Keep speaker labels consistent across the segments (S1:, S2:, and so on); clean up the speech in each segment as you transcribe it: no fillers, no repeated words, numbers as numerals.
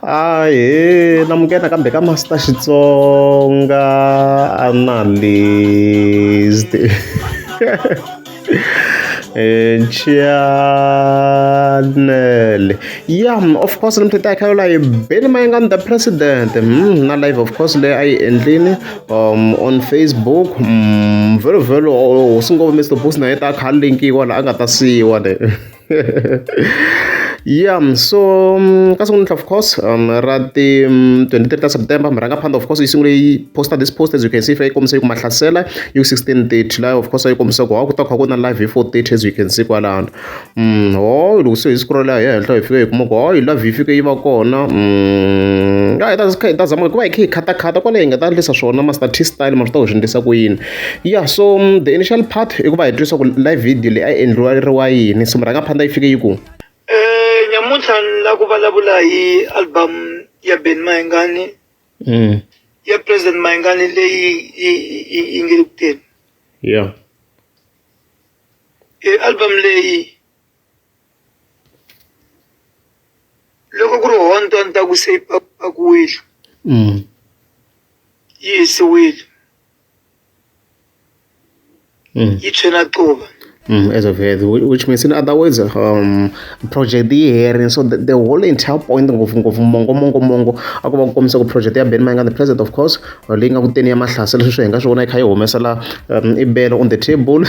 S1: Ahee namukela nakambe ka Master Xitsonga Analyst channel ya of course namuntlha hi ta hi kha hi Benny Mayengani the president na live of course leyi a yi endlini on Facebook vhelo hosi ngopfu Mister Boss na yi ta kha a linkiwa laha a nga ta siyiwa le. Ya so ka siku namuntlha of course ra ti 23 ta September murhangaphandle of course yi sungule yi posta this post as you can see yi kombisa yi ku mahlasela yi ku 16:30 laha of course yi kombisa ku ha ku ta kha ku na live hi 4:30 as you can see kwalano ho loko se hi scroll ya henhla hi fika hi kuma ku ho yi live yi fike yi va kona ya hi ta hi ta zama ku va hi kha hi khatakhata kwale hi nga ta endlisa swona master T style ma swi ta ku swi endlisa ku yini. Ya so the initial part i ku va hi twisa ku live video leyi a yi endliwa yini so murhangaphandla yi fike yi ku.
S2: Nyamuntlha ni lava ku vulavula hi album ya Benny Mayengani ya President Mayengani leyi yi yi yi nge le ku teni. Album leyi loko ku ri honto a ni ta ku se yi pakiwile yi hisiwile. Yi tshwe na quva.
S1: As of yet, which means in other words, project yi herini so the whole entire point ngopfungopfu mongo mongo mongo a ku va ku kombisa ku project ya Benny Mayengani the president of course leyi nga ku teni ya mahlaselo sweswi hi nga swi vona yi kha yi humesela i bele on the table.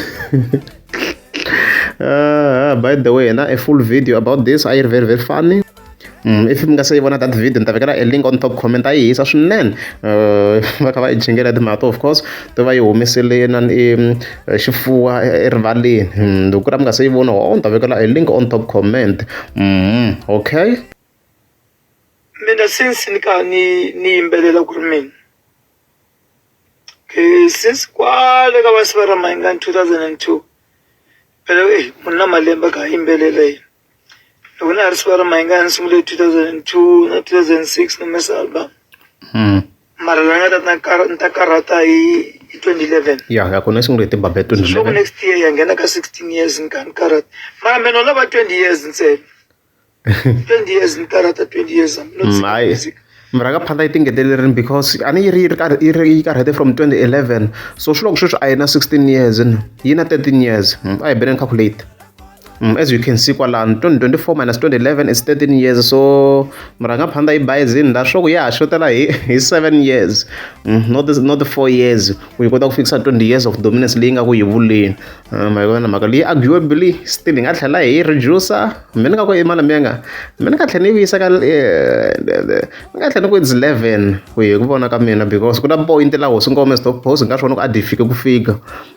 S1: By the way na a full video about this a yi ri very very funny. If mi nga se yi vona that video ni ta vekela a link on top comment a yi hisa swinene va kha va yi jingela timhaka of course to va yi humesele na i xifuwa erivaleni loko ku ri mi nga se yi vona ho ni ta vekela a link on top comment okay.
S2: Mina since ni kha ni ni yimbelela ku ri mina since kwale ka va Siva ra Mayengani 2002 phela munhu na malembe a kha a yimbelela yena. Loko na ha ri Siva ra Mayengani ni sungule hi 2002 na 2006 ni humesa album. Mara la ni nga ta ni ta karhata hi hi 2011.
S1: Ya ya kona yi sungule hi timbabva hi
S2: 2011. So next year ya nghena ka 16 years ni kha ni karhata. Mara mina no lava 20 years ntsena. 20 years ni karhata 20 years I'm not
S1: Hayi music. Murhangaphandla yi tinghenelerile because a ni yi ri yi ri karhi yi ri yi karhete from 2011 so swi loko sweswi a yi na 16 years yi na 13 years a hi beneni calculate. As you can see kwalano 2024 minus 2011 is 13 years so murhangaphandla yi bayizini la swa ku ya ha xotela hi hi 7 years not the, not the 4 years ku yi kota ku fikisa 20 years of dominance leyi nga ku yi vuleni ma yi vona mhaka leyi arguably still hi nga tlhela hi reducer mi ni nga ku i malembe ya nga mi ni nga tlhela ni yi vuyisa ka ni nga tlhela ni ku it's 11 ku hi ku vona ka mina because ku na point laha hosi ngome stop post hi nga swi vona ku a di fike ku fika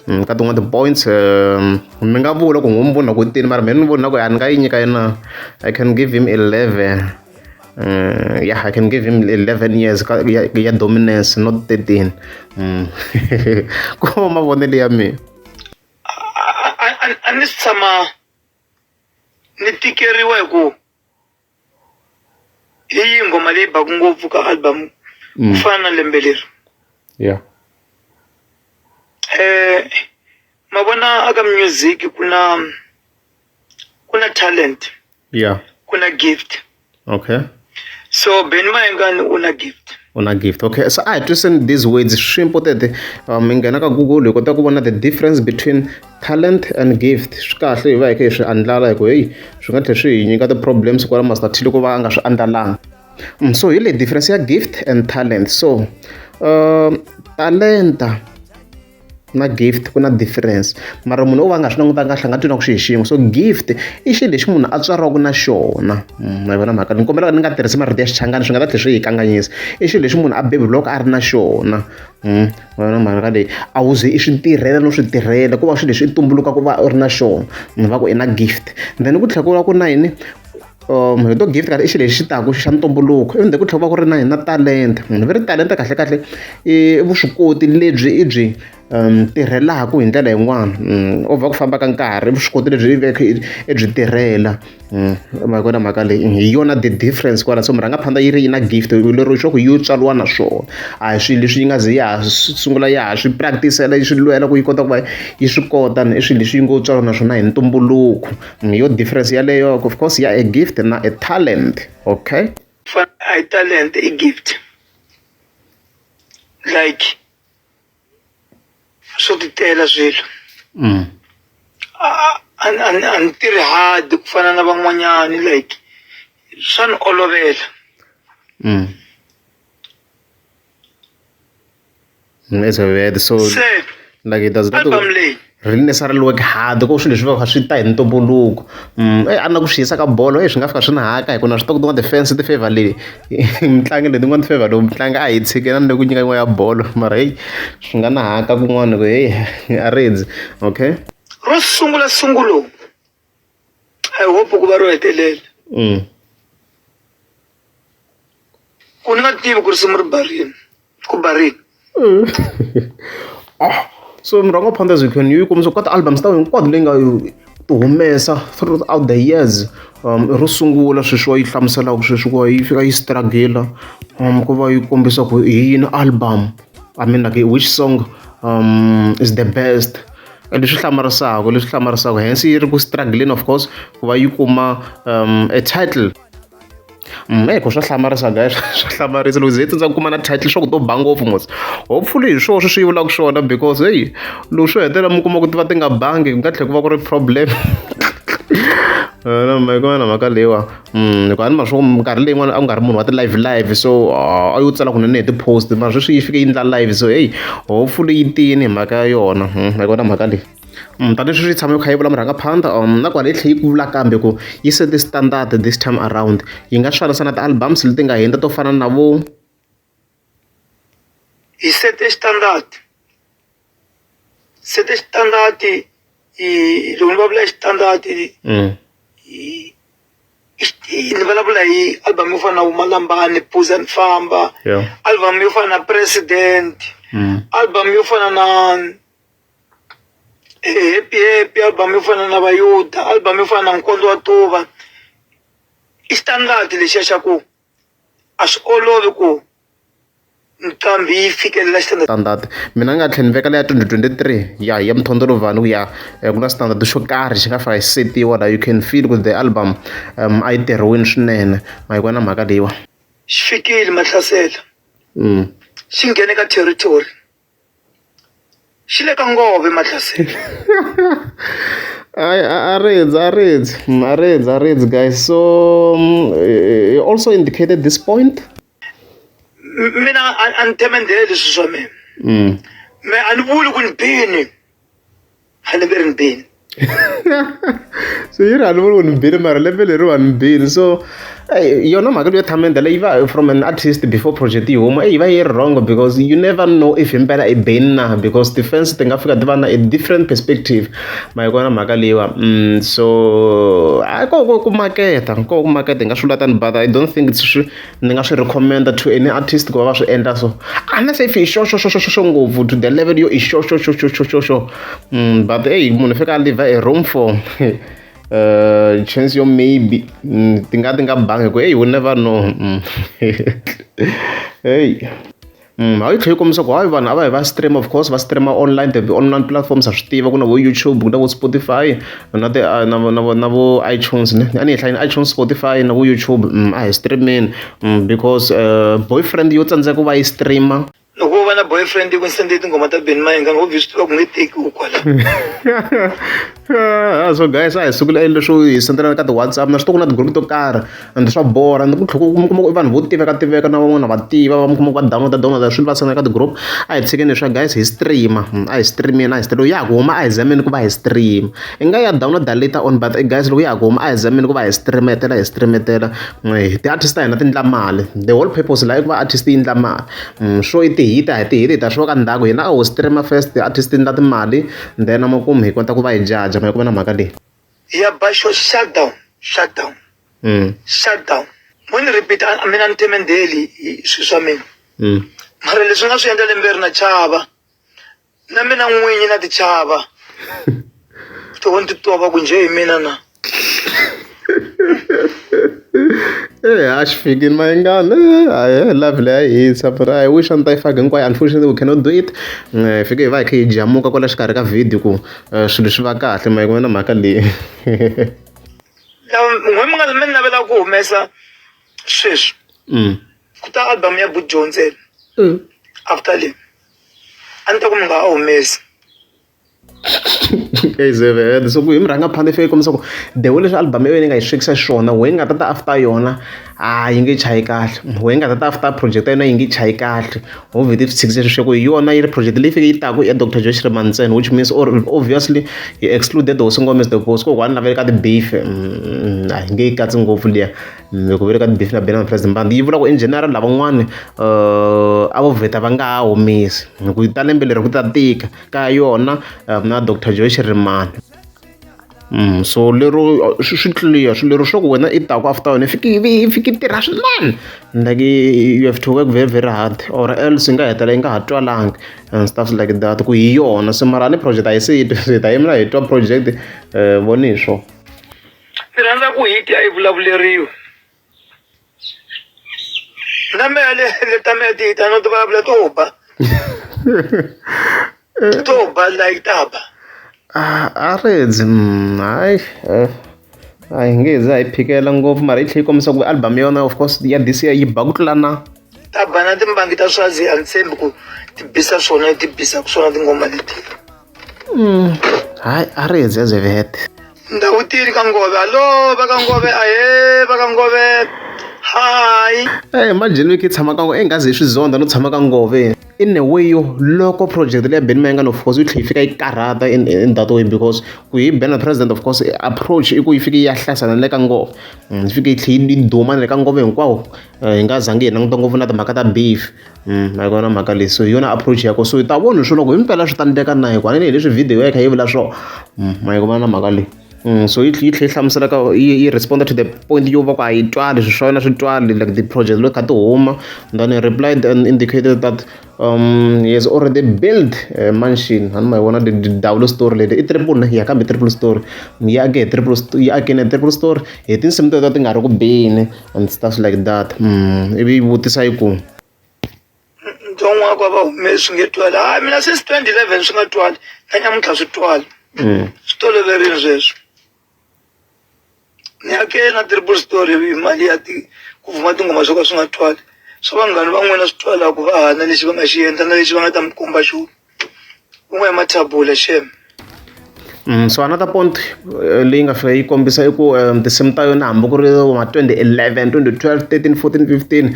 S1: ka tin'wana ti-points mi nga vula ku n'wi vona ku tini mara mina ni vona ku a ni nga yi nyika yena I can give him 11 yeah I can give him 11 years ka ya, ya dominance not 13 ku mavonelo ya mina.
S2: A ni si tshama ni tikeriwa hi ku hi yihi nghoma leyi baku ngopfu ka album ku fana na lembe leri. Ma vona aka music ku na ku na talent ku na gift. So Benny Mayengani u na gift.
S1: U na gift okay so a hi twiseni these words swi important mi nghena ka Google hi kota ku vona the difference between talent and gift swi kahle hi va hi kha hi swi andlala hi ku heyi swi nga tlhela swi hi nyika ti-problems kwala Master T loko va a nga swi andlalanga. So hi leyi difference ya gift and talent so talenta na gift ku na difference mara munhu o va a nga swi langutanga kahle a nga twi na ku xi hi xin'we so gift i xilo lexi munhu a tswariwaka na xona ma yi vona mhaka ni kombela ni nga tirhisi marito ya Xichangani swi nga ta tlhela swi hi kanganyisa i xilo lexi munhu a beburiwaka a ri na xona ma vona mhaka leyi a wu ze i swi tirhela no swi tirhela ko va swilo leswi i tumbuluka ku va u ri na xona va ku i na gift then ku tlhela ku va ku na yini rito gift kahle i xilo lexi taku xa ntumbuluko ivi ku tlhela ku va ku ri na yini na talenta munhu va ri talenta kahlekahle i vuswikoti lebyi i byi tirhelaku hi ndlela yin'wana over ku famba ka nkarhi vuswikoti lebyi i veke i byi tirhela ma yi vona mhaka leyi hi yona the difference kwala so murhangaphandla yi ri yi na gift lero swa ku yi tswariwa na swona a hi swilo leswi yi nga ze ya ha sungula ya ha swi practice-ela yi swi lwela ku yi kota ku va yi swi kota i swilo leswi yi ngo tswariwa na swona hi ntumbuluko. Hi yo difference yaleyo of course ya a gift na a talent okay.
S2: A hi talent i gift like swo titela swilo a a ni tirhi hard ku fana na van'wanyani like swa ni olovela.
S1: It's a weird so
S2: Se
S1: like it does not
S2: album leyi
S1: really necessarily work hard ku swilo leswi va kha swi ta hi ntumbuluko e a na ku swi yisa ka bolo e swi nga fika swi na haka hi ku na swi tiva ku tin'wana ti-fans ti favor leyi mitlangu leyi tin'wana ti favor lowu mutlangi a hi tshikela ni le ku nyika yin'wana ya bolo mara heyi swi nga na haka kun'wana ku heyi a rindzi okay
S2: ro sungula sungulo I hope ku va ro hetelela ku ni nga tivi ku risimu ri barini ku barini.
S1: Ah, so murhangaphandle as you can you kombisa ku ka ti-albums ta hinkwato leyi nga ti humesa throughout the years ro sungula sweswiwa yi hlamuselaka sweswiwa yi fika yi struggle ku va yi kombisa ku hi yini album I mean like which song is the best leswi hlamarisaka leswi hlamarisaka hence yi ri ku struggling of course ku va yi kuma a title. Ku swa hlamarisa guys swa hlamarisa loko ze hi tsandza ku kuma na title swa ku to ba ngopfu mos hopefully hi swona swi vulaka swona because heyi loko swo hetelela mi kuma ku ti va ti nga bangi ku nga tlhela ku va ku ri problem na mhaka leyiwa hikuva a ni ma swo minkarhi leyin'wana a ku nga ri munhu wa ti-live live so a yo tsala kunene hi ti-post mara sweswi yi fike yi endla live so heyi hopefully yi tiyini hi mhaka ya yona ma yi vona mhaka leyi. Tanihi sweswi yi tshama yi kha yi vula murhangaphandle na kwala yi tlhela yi vula kambe ku yi set standard this time around yi nga swi fanisa na ti-albums leti nga hundza to fana na vo
S2: hi sete xitandati sete xitandati hi loko ni vulavula hi xitandati ni vulavula hi album yo fana na vo Malambani Phuza ni Famba album yo fana na President album yo fana na Happy Happy album yo fana na Vayuda album yo fana na Nkondzo wa Tuva i xitandati lexiya xa ku a swi olovi ku nqambi yi fikelela xitandati.
S1: Standard mina ni nga tlhela ni veka leya 2023 ya ya Mthondolovhani ku ya ku na standard xo karhi xi nga fika xi setiwa la you can feel ku the album a yi tirhiwini swinene ma yi vona mhaka leyiwa.
S2: Xi fikile Mahlasela xi nghene ka territory. Xi le ka ngove Mahlasela.
S1: A rindzi a rindzi a rindzi a rindzi guys so he also indicated this point.
S2: Mina a ni themendheli swilo swa mina. Me a ni vuli ku ni bini a lembe ri ni bini.
S1: So yi ri a ni vuli ku ni bini mara lembe leriwani ni bini so yona mhaka leyo thamendela yi va from an artist before project yi huma yi va yi ri wrong because you never know if himpela i bini na because ti-fans ti nga fika ti va na a different perspective ma yi vona mhaka leyiwa so a ko ku maketa ko ku maketa hi nga swi vula tani but I don't think swi ni nga swi recommend to any artist ku va va swi endla so unless if i xo xo xo xo xo ngopfu to the level yo i xo xo xo xo xo xo xo but eyi munhu fika a leave a room for chance yo maybe ti nga ti nga bangi ku hey we never know hey. A yi tlhela yi kombisa ku hayi vanhu a va yi va stream of course va stream online ti-online platforms ha swi tiva ku na vo YouTube ku na vo Spotify na ti na vo na vo na vo iTunes ne a ni yi hlayini iTunes Spotify na vo YouTube a hi stream-eni because boyfriend yo tsandzeka ku va yi stream-a.
S2: Loko wo va na boyfriend yi ku ni sendele tinghoma ta Benny Mayengani obvious swi tiva ku nge teki u kwala.
S1: So guys a hi sungula leswo hi sendelana ka ti-WhatsApp na swi tiva ku na ti-group to karhi and swa borha and ku tlhela ku mi kuma ku i vanhu vo tiveka tiveka na van'wana va tiva va mi kuma ku va download download swilo va senda ka ti-group a hi tshikeni leswiya guys hi stream a hi stream-eni a hi loko ya ha ku huma a hi zameni ku va hi stream i nga ya download later on but guys loko ya ha ku huma a hi zameni ku va hi stream-etela hi stream-etela ti-artist ta hina ti endla mali the whole purpose la i ku va artist yi endla mali swo i ti-hit a hi ti-hit hi ta swi va ka ndzhaku hina a ho stream first ti-artist ti endla timali then amakumu hi kota ku va hi judge ma yi kuma na mhaka leyi.
S2: Ya ba xo shutdown shutdown shutdown mo ni repeat a mina ni themendheli swilo swa mina mara leswi nga swi endla lembe leri na chava na mina n'winyi na ti chava to ni titwa va ku njhe hi mina na.
S1: A xi fikini mayengani ahee love leyi a yi hisa but I wish a ni ta yi faka hinkwayo unfortunately we cannot do it hi fike hi va hi kha hi jamuka kwala xikarhi ka video ku swilo swi va kahle ma yi vona mhaka leyi.
S2: Lava n'we mi nga mi navelaka ku humesa sweswi. Ku ta album ya Buti Joe ntsena after leyi a ni ta ku mi nga ha humesi.
S1: So ku hi murhangaphandle yi fike yi kombisa ku the way leswi album ya wena yi nga yi swekisa xiswona wehe nga ta ta after yona a yi nge chayi kahle wehe nga ta ta after project ya yona yi nge chayi kahle ho vhete swi tshikise sweswo ku hi yona yi ri project leyi fike yi taku ya Doctor Joe Shirimani ntsena which means or obviously he excluded Hosi Ngome as the boss ko one lavele ka ti-beef a hi nge yi katsi ngopfu liya loko va le ka ti-beef na Benny President Mbandi yi vula ku in general lavan'wani a vo vheta va nga ha humesi hi ku ta lembe leri ku ta tika ka yona na Doctor Joe Shirimani so lero swi clear swilo lero swa ku wena i taku after yona i fiki yi fiki yi tirha swinene like you have to work very very hard or else yi nga hetelela yi nga ha twalanga and stuff like that ku hi yona se mara a ni project a yi se yi hi ta yimela hi twa project voni hi swona.
S2: Ni rhandza ku hit a yi vulavuleriwi na mehe le le ta mehe ti hit a no ti vulavula to ba to ba like ta ba.
S1: A ri hayi a hi nge he za hi phikela ngopfu mara yi tlhela yi kombisa ku album ya yona of course ya this year yi ba ku tlula na.
S2: Ta ba na timbangi ta swazi a ni tshembi ku ti bisa swona ti bisaka swona tinghoma leti.
S1: Hayi a ri hezi as vhete.
S2: Ndhawu tini ka Ngove hallo va ka Ngove ahee va ka Ngove hi.
S1: Hey, imagine loko i tshama ka i nga ze i swi zonda no tshama ka Ngove in a way yo loko project leya Benny Mayengani of course yi tlhela yi fika yi karhata in that way because ku hi Benny president of course approach i ku yi fike yi ya hlasela na le ka Ngove yi fike yi tlhela yi duma na le ka Ngove hinkwawo hi nga zangi hi languta ngopfu na timhaka ta beef. Ma yi vona mhaka leyi so hi yona approach ya kona so hi ta vona hi swona ku himpela swi ta endleka na hikuva hi leswi video ya kha yi vula swona ma yi vona mhaka leyi so yi yi tlhela yi hlamusela ka yi yi respond to the point yo va ku a yi twali swilo swa yona swi twali like the project loko kha ti huma then he replied and indicated that he has already built a mansion a ni ma yi vona the double story leti i triple ne ya kambe triple story yi ake hi triple yi ake na triple story hi tinsimu teto ti nga ri ku beni and stuff like that ivi yi vutisa yi ku
S2: ntsongo wa va hume swi nge twali hayi mina since 2011 swi nga twali na nyamuntlha swi twali swi toloverile sweswo ni ake na triple story hi mali ya ti ku vuma tinghoma swo ka swi nga twali swa vanghana va n'wina swi twalaku va hana lexi va nga xi endla na lexi va nga ta mi komba xona ku nga yi mathabula xem.
S1: So another point leyi nga fika yi kombisa i ku tinsimu ta yona hambi ku ri ma 2011 2012 13 14 15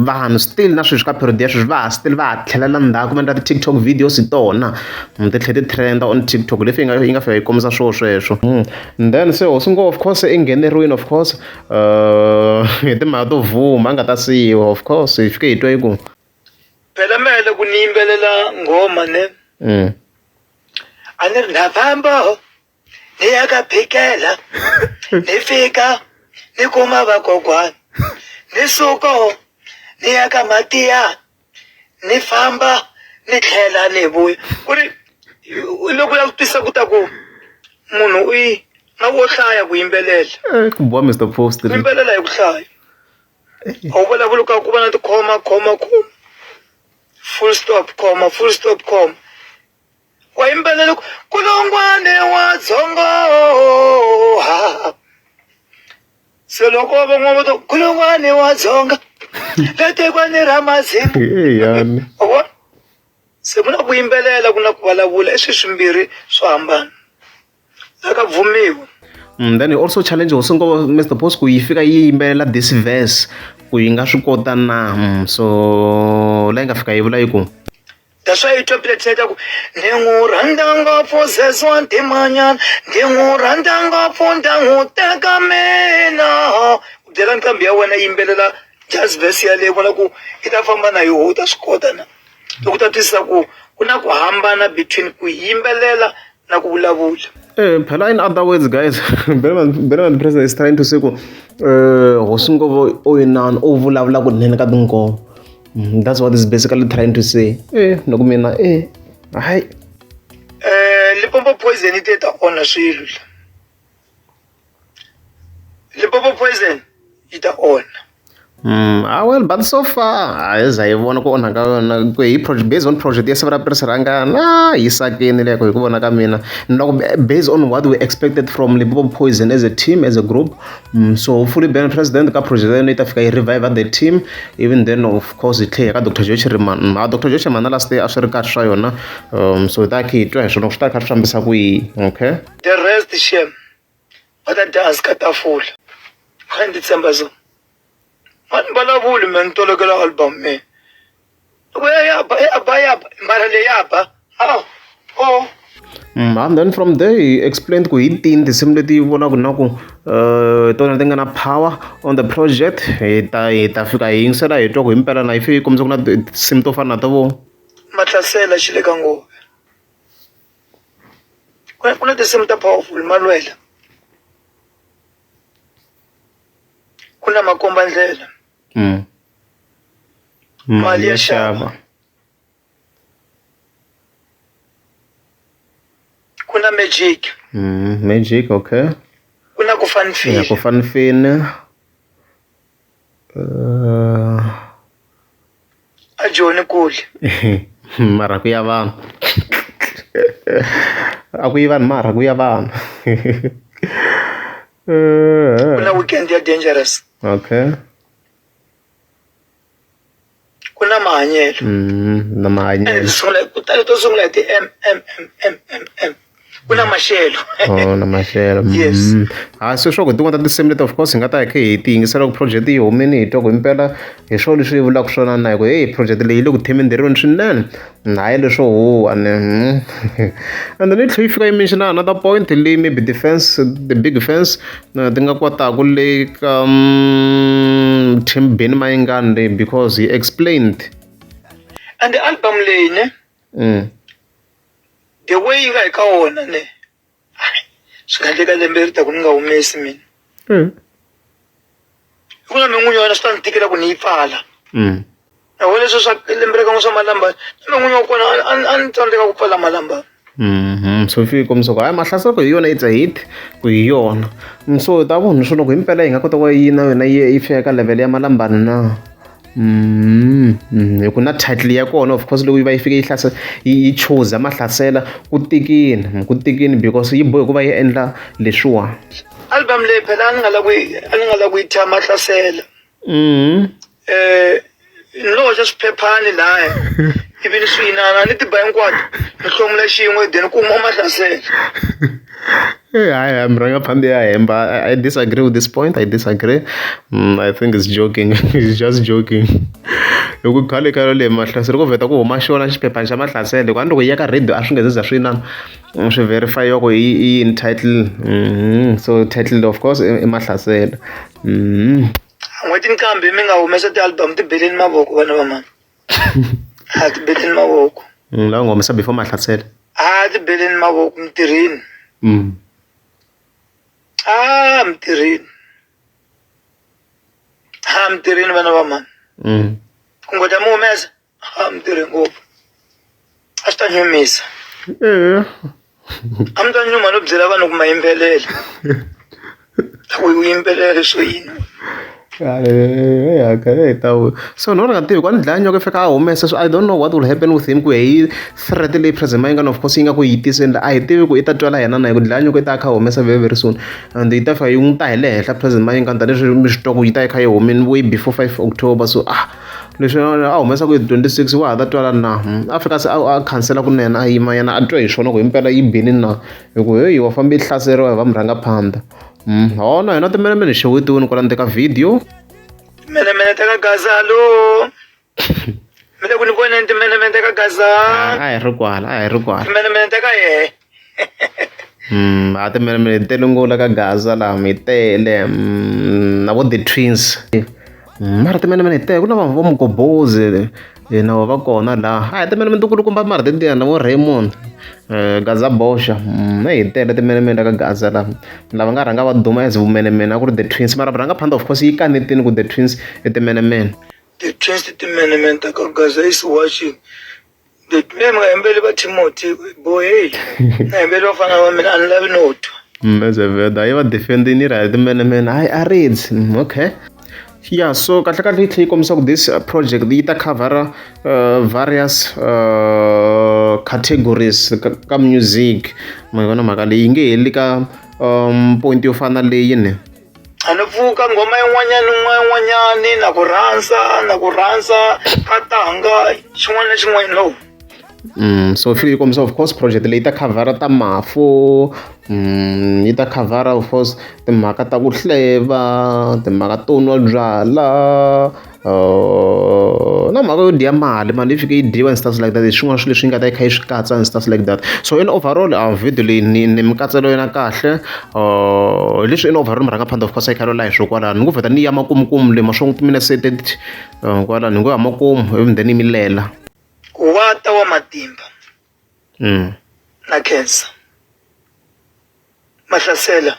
S1: vanhu still na sweswi ka period ya sweswi va ha still va ha tlhelela ndzhaku va endla ti-TikTok videos hi tona ti tlhela ti trend on TikTok leswi yi nga fika yi kombisa swona sweswo and then se hosi ngo of course i ngheneriwile of course hi timhaka to vhuma a nga ta siyiwa of course hi fike hi twa yi ku
S2: phela mehe loko ni yimbelela nghoma ne a ni ri na famba ni ya ka phikela ni fika ni kuma vakokwana ni suka ni ya ka matiya ni famba ni tlhela ni vuya ku ri loko ya ku twisa ku ta ku munhu u yi na wo hlaya ku yimbelela
S1: ku boha Mr Post
S2: ku yimbelela hi ku hlaya a wu vulavuli ka ku va na tikhoma khoma khoma full stop comma full stop comma wa yimbelela ku kulongwane wa dzongo ha se loko van'wana va ta kulongwane wa dzonga le tikweni ra mazimba
S1: eyani
S2: wa vona se ku na ku yimbelela ku na ku vulavula i swilo swimbirhi swo hambana la ka bvumiwa.
S1: Then he also challenge hosi ngo Mr Post ku yi fika yi yimbelela this verse ku yi nga swi kota na so la yi nga fika yi vula yi ku
S2: That's why yi twa Platinum ta ku ni n'wi rhandza ngopfu sesi wa ntimanyana ndzi n'wi rhandza ngopfu nda n'wi teka mina u byela nqambi ya wena yimbelela just verse yaleyo vona ku yi ta famba na yoho u ta swi kota na loko u ta twisisa ku ku na ku hambana between ku yimbelela na ku vulavula.
S1: Phela in other words guys Benjamin President is trying to say ku hosi ngopfu o inani o vulavula kunene ka tinghoma that's what is basically trying to say loko mina hayi
S2: Limpopo poison yi te ta onha swilo la Limpopo poison yi ta onha.
S1: Ah well, but so far a hi za hi vona ku onhaka yona ku hi project based on project ya siku ra Prince Rhangani ah yi sakini leyo hi ku vona ka mina loko based on what we expected from Limpopo Poison as a team as a group so hopefully Ben President ka project ya yena yi ta fika yi revive the team even then of course hi tlhe hi ya ka Dr Joe Shirimani ha Dr Joe Shirimani na last year a swi ri kahle swa yona so hi ta kha hi twa hi swona ku swi ta kha swi fambisa ku yini okay.
S2: The rest shem va ta dya hansi ka tafula kha ni ti tshemba so a ni vulavuli me ni tolokela album me loko ya ya ba ya ba ya ba mara leyi ya ba a o
S1: And then from there he explained ku hi tini tinsimu leti yi vonaka na ku tona ti nga na power on the project hi ta hi ta fika hi yingisela hi twa ku himpela na yi fike yi kombisa ku na tinsimu to fana na ta vo
S2: Mahlasela xi le ka ngove ku na tinsimu ta powerful Malwela ku na makombandlela mali ya xava ku na magic
S1: Magic okay
S2: ku na ku fanfini
S1: ya ku fanfini
S2: a joni kule
S1: mara ku ya vanhu a ku yi vanhu mara ku ya vanhu
S2: ku na weekend ya dangerous
S1: okay
S2: ku na mahanyelo
S1: na mahanyelo
S2: sungula ku tale to sungula hi ti m m m m m m ku na maxelo
S1: oh na maxelo
S2: yes
S1: ha se swa ku tin'wana ta tinsimu leti of course hi nga ta hi kha hi ti yingisela ku project yi humini hi twa ku himpela hi swona leswi yi vulaka swona na hi ku hey project leyi yi le ku themenderiweni swinene hayi leswo huwa ne and then yi tlhela yi fika yi mention another point leyi maybe defense the big fence ti nga kotaku le ka team Benny Mayengani leyi because he explained
S2: and the album leyi ne the way yi nga hi ka wona ne swi nga endleka lembe leri taku ni nga humesi mina hi ku na min'winyi ya yona swi ta ni tikela ku ni yi pfala na vona leswi swa lembe ra ka n'we swa malamba na min'winyi wa kona a ni tsandzeka ku pfala malamba.
S1: So fike yi kombisa ku hayi Mahlasela ku hi yona it's a hit ku hi yona so ta vona swo loko himpela yi nga kota ku yi na yona yi fika ka level ya Malambani na hi ku na title ya kona of course loko yi va yi fike yi hlasela yi chuza Mahlasela ku tikini ku tikini because yi bohe ku va yi endla leswiwani.
S2: Album leyi phela a ni nga la ku yi a ni nga la ku yi thya Mahlasela. Ni lo hoxa swiphephani laya ivi ni swi yinana ni ti ba hinkwato ni hlomula xin'we then ku huma Mahlasela.
S1: Hayi hayi murhangaphandle ya hemba I disagree with this point I disagree I think he's joking he's just joking hi ku khale ka le Mahlasela ko vheta ku huma xona xiphephana xa Mahlasela hi ku a ni loko yi ya ka radio a swi nge ze za swi inana swi verify ku i yini title so title of course i Mahlasela.
S2: N'hweti nqambi mi nga humesa ti-album ti beleni mavoko vana va mani a ti beleni mavoko
S1: Lava nga humesa before Mahlasela
S2: a ti beleni mavoko mi tirhini a mi tirhini a mi tirhini vana va mani ku ngota mi humesa a mi tirhe ngopfu a swi ta nyumisa a mi ta nyuma no byela vanhu ku ma yimbelela ku yimbelela leswo yini
S1: so no ni nga tivi ku a ni dlaya nyoka i fika a humesa so I don't know what will happen with him ku hi threat leyi president Mayengani of course yi nga ku yi tiseni a hi tivi ku i ta twela yena na hi ku dlaya nyoka i ta a kha a humesa very very soon and yi ta fika yi n'wi ta hi le henhla president Mayengani tanihileswi mi swi twa ku yi ta yi kha yi humini way before 5 October so ah leswi a humesaka hi 26 wa ha ta twala na a fika se a khansela kunene a yima yena a twa hi swona ku himpela yi bini na hi ku heyi wa fambe yi hlaseriwa hi va murhangaphandha hona hina timenemene xewetiwini kwala ndzeni ka video
S2: timenemene ta ka gaza lo mi le ku ni voneni timenemene ta ka gaza
S1: a hi ri kwala a hi ri kwala
S2: timenemene ta ka yehe
S1: A timenemene hi tele ngopfu la ka Gaza laha mi tele na vo the twins mara timenemene hi tele ku na vanhu vo Mgobozi na vo va kona laha a hi timenemene ti kulukumba mara tetiya na vo Raymond Gaza Boxa hi tele timenemene la ka Gaza laha lava nga rhanga va duma as vumenemene a ku ri the twins mara vurhangaphandle of course yi kanetini ku the twins i timenemene.
S2: The twins i timenemene ta ka Gaza is watching. Me mi nga hembeli va Timothy boheli na hembeli vafana va mina a ni lavi no twa.
S1: Mezeveda yi va defend-ini yi ri a hi timenemene hayi a ridzi okay. Yeah, so kahle kahle yi tlhela yi kombisa ku this project yi ta khavhara various categories ka music. Ma yi vona mhaka leyi yi nge heli ka point yo fana na leyi ne.
S2: A ni pfuka nghoma yin'wanyana na yin'wanyani na ku rhandza na ku rhandza ka tanga xin'wana na xin'wana no.
S1: So yi kombisa of course project leyi ta khavhara ta mafu yi ta khavhara of course timhaka ta ku hleva timhaka to nwa byala na mhaka yo dya mali mali yi fike yi dyiwa and stuff like that hi swin'wana swilo leswi yi nga ta yi kha yi swi katsa and stuff like that. So in overall a video leyi ni mi katsela yona kahle leswi in overall murhangaphandle of course a yi kha yi hi swo kwalano ni ngo vheta ni ya makumukumu le ma swo timinetse kwalano ni ngo ya makumu ivi then ni mi lela.
S2: Wa ta wa matimba na khensa Mahlasela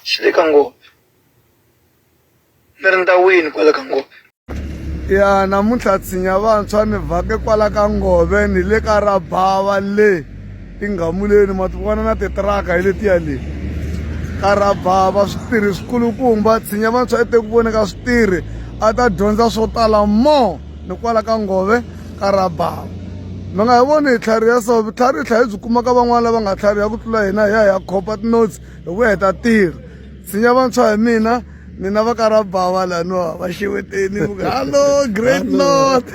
S2: xi le ka ngove ni ri ndhawini kwala ka ngove.
S3: Ya namuntlha tshinya vantshwa ni vhake kwala ka ngove ni le ka rabava le tinghamuleni ma ti vona na titiraka hi letiya le ka rabava switirhi swikulukumba tshinya vantshwa i te ku vone ka switirhi a ta dyondza swo tala more ni kwala ka ngove ka rabava mi nga hi voni hi tlhariha so vutlhari hi tlhela hi byi kuma ka van'wana lava nga tlhariha ku tlula hina hi ya hi ya khopa ti-notes hi vuya hi ta tirha tshinya vantshwa hi mina mina va ka rabava laniwa va xeweteni hallo great north.